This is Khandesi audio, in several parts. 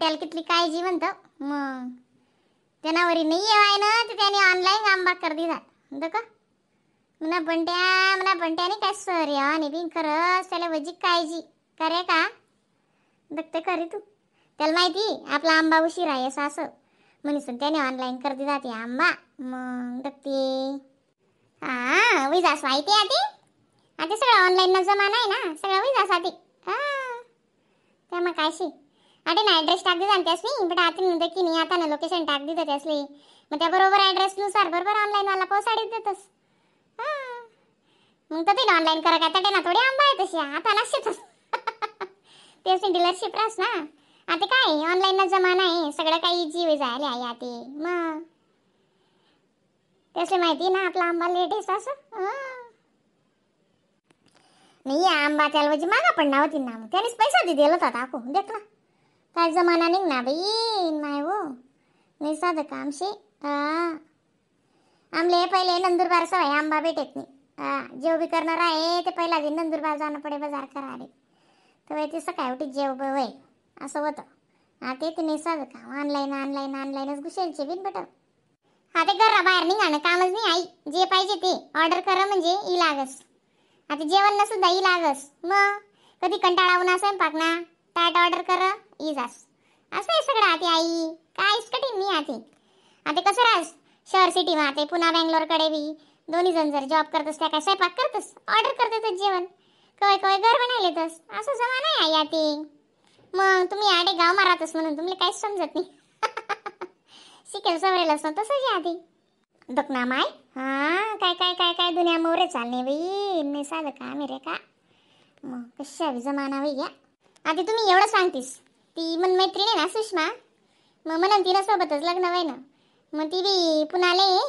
बंट्याला कितली काळजी म्हणतो. मग जनावरी नाही येवाय ना तर त्याने ऑनलाईन आंबा कर दिला का म्हणा बंट्या, म्हणा बंट्याने काय सर आणि बिन खरंच त्याला वजी काळजी करे का बघते खरी तू. त्याला माहिती आपला आंबा उशीर आहे असं असं म्हणून त्याने ऑनलाईन कर दिला ते आंबा. मग बघते हा विजास माहिती आहे ते आता सगळं ऑनलाईन ना जमाना आहे ना, सगळं विजास आधी. हा त्यामुळे कायशी अरे ना ॲड्रेस टाक दिला त्यासनी, बट आता नंतर की नाही आता ना लोकेशन टाक दिलं त्यासली, मग त्या बरोबर ॲड्रेसनुसार बरोबर ऑनलाईन वाला पोसाडी देतस. हा मग तर ते ऑनलाईन करा काय ना थोडी आंबा आहे तशी आता नसतेच तेच डीलरशिप रास ना. आता काय ऑनलाईन ना जमाना आहे, सगळं काही इजी झाले आहे आता. मग त्यासले माहिती ना आपला आंबा लेट आहे असं. नाही आंबा त्याला म्हणजे मागा पडणार होती ना, मग त्यानेच पैसा दे दिला होता दाखव देखला काय जमाना निघ ना बाई माय हो नाही साधं कामशे. हा आमले पहिले नंदुरबार सवय आंबा भेटत नाही. हा जेव बी करणार आहे ते पहिला दिन नंदुरबार जाणं पडे बाजार कराले, तर ते सकाळी उठी जेव वय असं होतं. हा ते ते नाही साधं काम ऑनलाईन ऑनलाईन ऑनलाईनच घुसेलचे बिन बट. हा ते घरा बाहेर निघाणं कामच नाही आई, जे पाहिजे ते ऑर्डर करा म्हणजे ई लागस. आता जेवण ना सुद्धा ई लागस, मग कधी कंटाळा स्वयंपाक ना ताट ऑर्डर कर ई जास असं आहे सगळं. आता आई काहीच कठीण नाही. आता आता कसं राहस शहर सिटी मा आता पुन्हा बँगलोरकडे बी दोन्ही जण जर जॉब करतस त्या काय स्वयंपाक करतस ऑर्डर करतस जेवण कवाय कवाय घर बनायले तस असं जमाना आहे आई. आता मग तुम्ही आडे गाव मारातस म्हणून तुम्हाला काहीच समजत नाही. शिकेल सवरेल असं तसंच आहे आधी बघ ना माय. हा काय काय काय काय दुनिया मोरे चालणे बाई नाही साधं काम रे का. मग कशा जमाना बाई या. आता तुम्ही एवढं सांगतीस ती मन मैत्रीण आहे ना सुषमा, मग म्हणून तिला सोबतच लग्न व्हाय ना, मग ती बी पुण्याला ये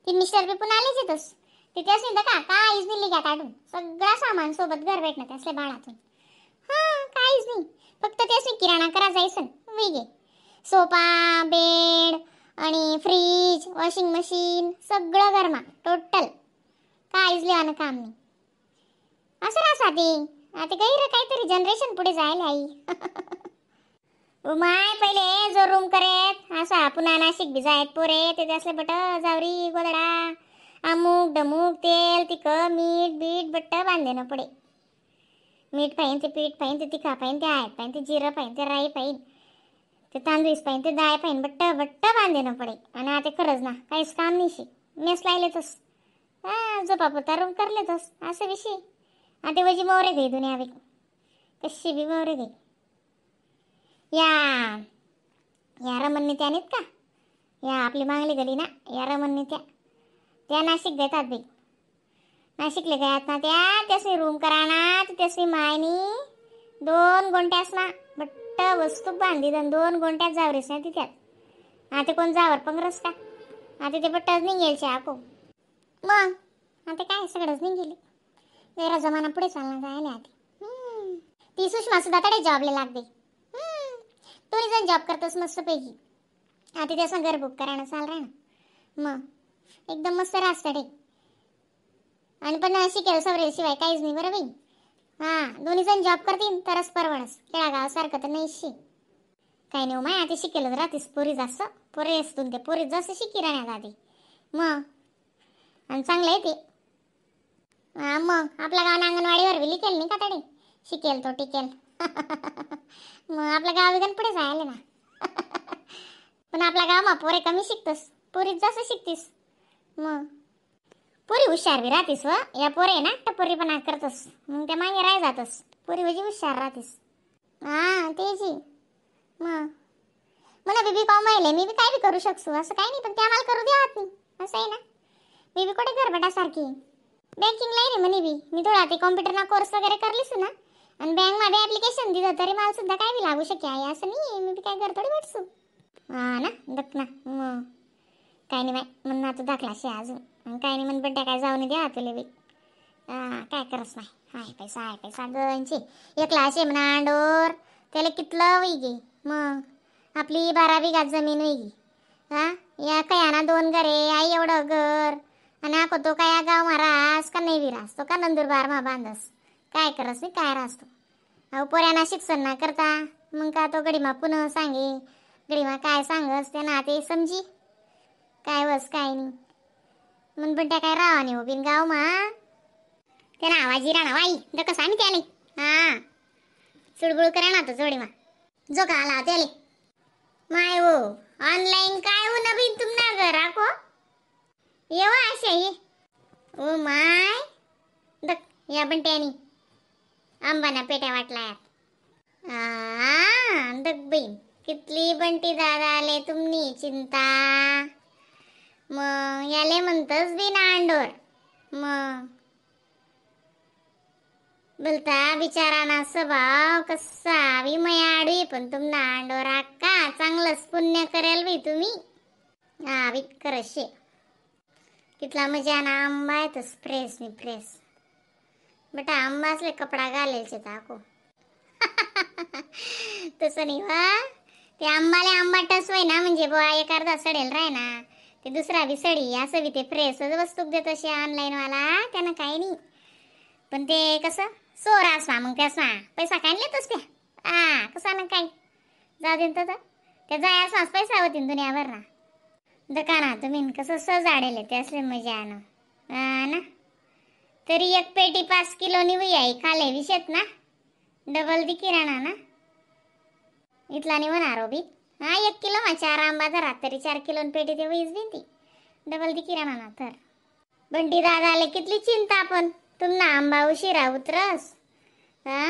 ती मिस्टर बी पुण्यालाच येतस तिथे असेल तर का काहीच नाही लिघ्या काढून सगळं सामान सोबत घर भेटणं त्यासले बाळातून. हां काहीच नाही, फक्त ते असे किराणा करा जायचं वेगे सोफा बेड आणि fridge washing machine सगळं घरमा टोटल काहीच लिहाणं काम नाही असं राहस. आधी आता काही रे काहीतरी जनरेशन पुढे जायला आई. माय पहिले जो रूम करेत असा पुन्हा नाशिक बी जायत पोरे ते असले बट जावरी गोदडा अमुक डमुक तेल तिक मीठ बीठ बट्ट बांधे ना पडे. मीठ पाहिन ते पीठ पाहिन ते तिखा पाहिन ते आयत पाहिन ते जिरं पाहिन ते राई पाहिन ते तांदूळीस पाहिन ते दाय पाहिन बट्ट बट्ट बांधे ना पडे. आणि आता खरंच ना काहीच काम नाही शी मेस लायले तस हा झोपापुरता रूम करले तस असं विषय. आता वजी मोरे गई दुनिया बी कशी बी मोरे गई. या या रमणनी त्यानेत का या आपली मागली गली ना या रमणनी त्या त्या नाशिक घेतात बाई नाशिकले गयात ना त्या त्यासनी रूम करा ना त्यासनी मायनी 2 गोंट्यास ना बट्ट वस्तू बांधली 2 गोंट्यात जावरेस ना तिथ्यात. आता कोण जावर पंगरस का आता ते बट्टच निघेलचे आको. मग आता काय सगळंच निघेल जरा जमाना पुढे चालणार जायला. आता ती सुषमा सुद्धा तडे जॉबला लागते दोन्ही जण जॉब करतोस मस्तपैकी. आता त्याचं घर बुक करायला चाल रा ना मग एकदम मस्त राहस तडे. आणि पण शिकेल सवरेल शिवाय काहीच नाही बरं बाई. हां दोन्ही जण जॉब करतील तरच परवडस, खेळागावासारखं तर नाही शी काही नाही. माय आता शिकेलच राहतीस पोरी जास्त पोरे असतून ते पोरी जास्त शिकी राहण्यात आधी मग आणि चांगलं आहे ते. हां मग आपल्या गावात अंगणवाडीवर बी लिकेल नाही का तडे शिकेल तो टिकेल. मग आपल्या गाव विगन पुढे जायला ना. पण आपल्या गावमा पोरे कमी शिकतस पोरीत जास्त शिकतीस. मग पोरी हुशार बी राहतीस व या पोरे ना टपोरी पण करतस मग त्या मागे राह जातस पोरी म्हणजे हुशार राहतीस. हां तेच मग मला बीबी कॉम आहे मी बी काय बी करू शकतो असं काही नाही, पण ते आम्हाला करू द्यावत नाही असं आहे ना. मी बी कुठे घरबटासारखी बँकिंग लाईन आहे म्हणे बी मी थोडा ते कॉम्प्युटरना कोर्स वगैरे करलीस ना आणि बँक मध्ये ॲप्लिकेशन दिलं तरी मला सुद्धा काय बी लागू शके आहे असं नाही. मी बी काय घर थोडी भेटसू. हां ना दक ना मग काय नाही बाय म्हणून आता दाखलाशी अजून आणि काय नाही म्हण बड्ड्या काय जाऊन द्या तुला बी. हां काय करस नाही हाय पैसा आहे पैसा गंची एकला असे म्हणा अंडोर त्याला कितलं होई मग आपली 12 बिघात जमीन होई. हां या काय ना 2 घरे आई एवढं घर आणि आको तो काय गाव मारास का नाही विरास तो का नंदुरबार मा बांधस काय करस नाही काय राहतो. अहो पोऱ्यांना शिक्षण ना करता मग का तो गडीमा पुन्हा सांगे गडीमा काय सांगस ते ना ते समजी काय वस काय नाही. मन पण त्या काय राहा नाही हो बिन गाव मा त्याला आवाजी राणा वाई the कसा आम्ही त्याले हा चुडबुड करा ना तो जोडीमा जो का आला त्याले माय हो ऑनलाईन काय हो नवीन तुमना घरा को येवा अशा ही ओ my दक या पण त्यानी आंबाना पेट्या वाटला आ दक बहीण कितली बंटी दादा आले तुमनी चिंता मग याले म्हणतस बी ना अंडोर मग बोलता बिचाराना स्वभाव कसा बी मयाडवी पण तुमना अंडोर का चांगलंच पुण्य करेल बी तुम्ही. हा बी करशे कितला मजा ना आंबा आहे तस फ्रेश नी फ्रेश बेटा आंबा असले कपडा घालेल छे ताको. तसं नाही वा ते आंबाले आंबा टसवाय ना म्हणजे बुवा एक अर्धा सडेल राय ना ते दुसरा बी सडी असं बी ते फ्रेशच वस्तू देत असे ऑनलाईन वाला त्यानं काही नाही. पण ते कसं सोरा असवा मग त्यासवा पैसा काय लेतच त्या हा कसा ना काय जाऊ दे तर त्या जाय असवाच पैसा होतीन दुनियाभर ना दुकाना तुम्ही कसं सजाडेल ते असले मजा आण ना तरी एक पेटी 5 किलो निवई आहे खाले विषयत ना डबल दी किराणा ना इथला नाही होणार बी हा 1 किलो मा 4 आंबा धरा तरी 4 किलो पेटी ते वहीच बिनती डबल दी किराणा ना. तर बंटी दादाले कितली चिंता पण तुमना आंबा उशिरा उतरस हा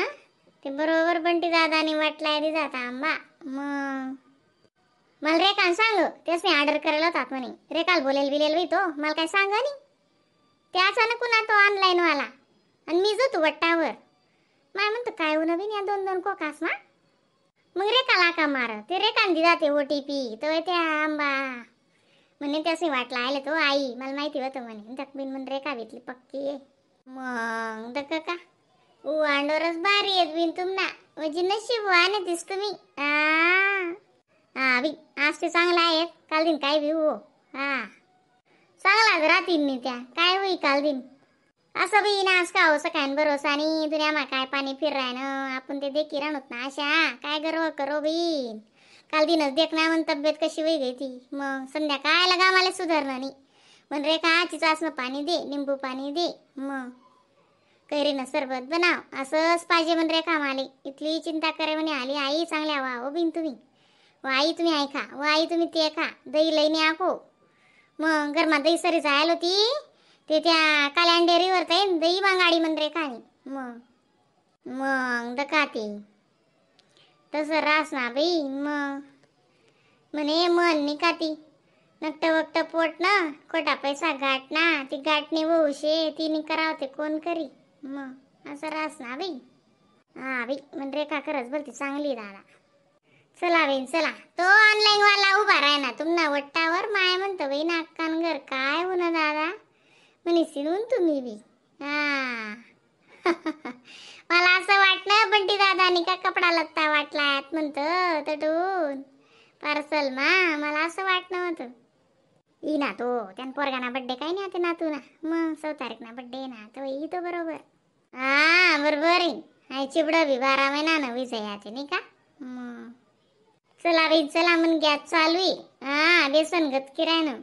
ते बरोबर बंटी दादानी वाटलाय दी जाता आंबा. मग मला रेखान सांग त्यासने ऑर्डर करायला होतात म्हणे रेखाल बोलेल बिलेल बी तो मला काय सांग नाही ते अचानक कुणा तो ऑनलाईन वाला आणि मी जो तू वट्टावर माय म्हणतो काय होऊन बिन या 2-2 कोकास मा मग रेखाला का मार ते रेखान दी जाते OTP तो त्या आंबा म्हणे त्यासनी वाटला आले तो आई मला माहिती होतं म्हणे दकबिन म्हण रेखा घेतली पक्की आहे. मग दक का ऊ अंडोरच भारी येत बिन तुमना म्हणजे नशीब वाने दिस तुम्ही हा बी आज ते चांगला आहे काल दिन काय बी हो हा चांगलाच राहतील नी त्या काय होई काल दिन असं बी ना आज का हो सकाळ भरोसा आणि दुनियामा काय पाणी फिराय ना आपण ते देखी राहणत ना अशा काय गर्व करो बी काल दिनच देख ना म्हण तब्येत कशी होई गई ती मग संध्याकाळला गामाला सुधारणं नाही पण रेखा तिचं असं पाणी दे लिंबू पाणी दे मग कैरीनं सरबत बनाव असंच पाहिजे म्हण रेखा माले इथली चिंता करे म्हणे आली आई चांगल्या वा हो बिन तुम्ही व आई तुम्ही ऐका व आई तुम्ही ते खा दही लईने आको मग गरमा दही सरी जायला होती ते त्या कल्याण डेअरीवर ते दही मागाडी म्हण रेखाने मग मग दकाते तसं रास ना बाई मग म्हणे मन निकाती नकट वकट पोट ना खोटा पैसा गाठ ना ती गाठणी होऊशे तिने करावते कोण करी मग असं रास ना बाई. हा बाई म्हण रेखा खरंच बोलते चांगली दादा. चला बाई चला तो ऑनलाईन वाला उभा राय ना तुमना वट्टावर माय म्हणतो बाई नाकान घर काय होणं दादा म्हणे सिनून तुम्ही बी हा. मला असं वाटलं बंटी दादानी का कपडा लत्ता वाटलात म्हणतं तटून पार्सल मा मला असं वाटलं होतं. ई ना तो त्यान पोरगाना बड्डे काय नाही आता नातू ना मग 100 तारीख ना बड्डे ना तो ई तो बरोबर हा बरोबर आहे हाय चिबडं बी 12 महिना ना विजय याचे नाही का. मग चला बाई चला म्हण गॅस चालू आहे हा बेसन गत किरायनं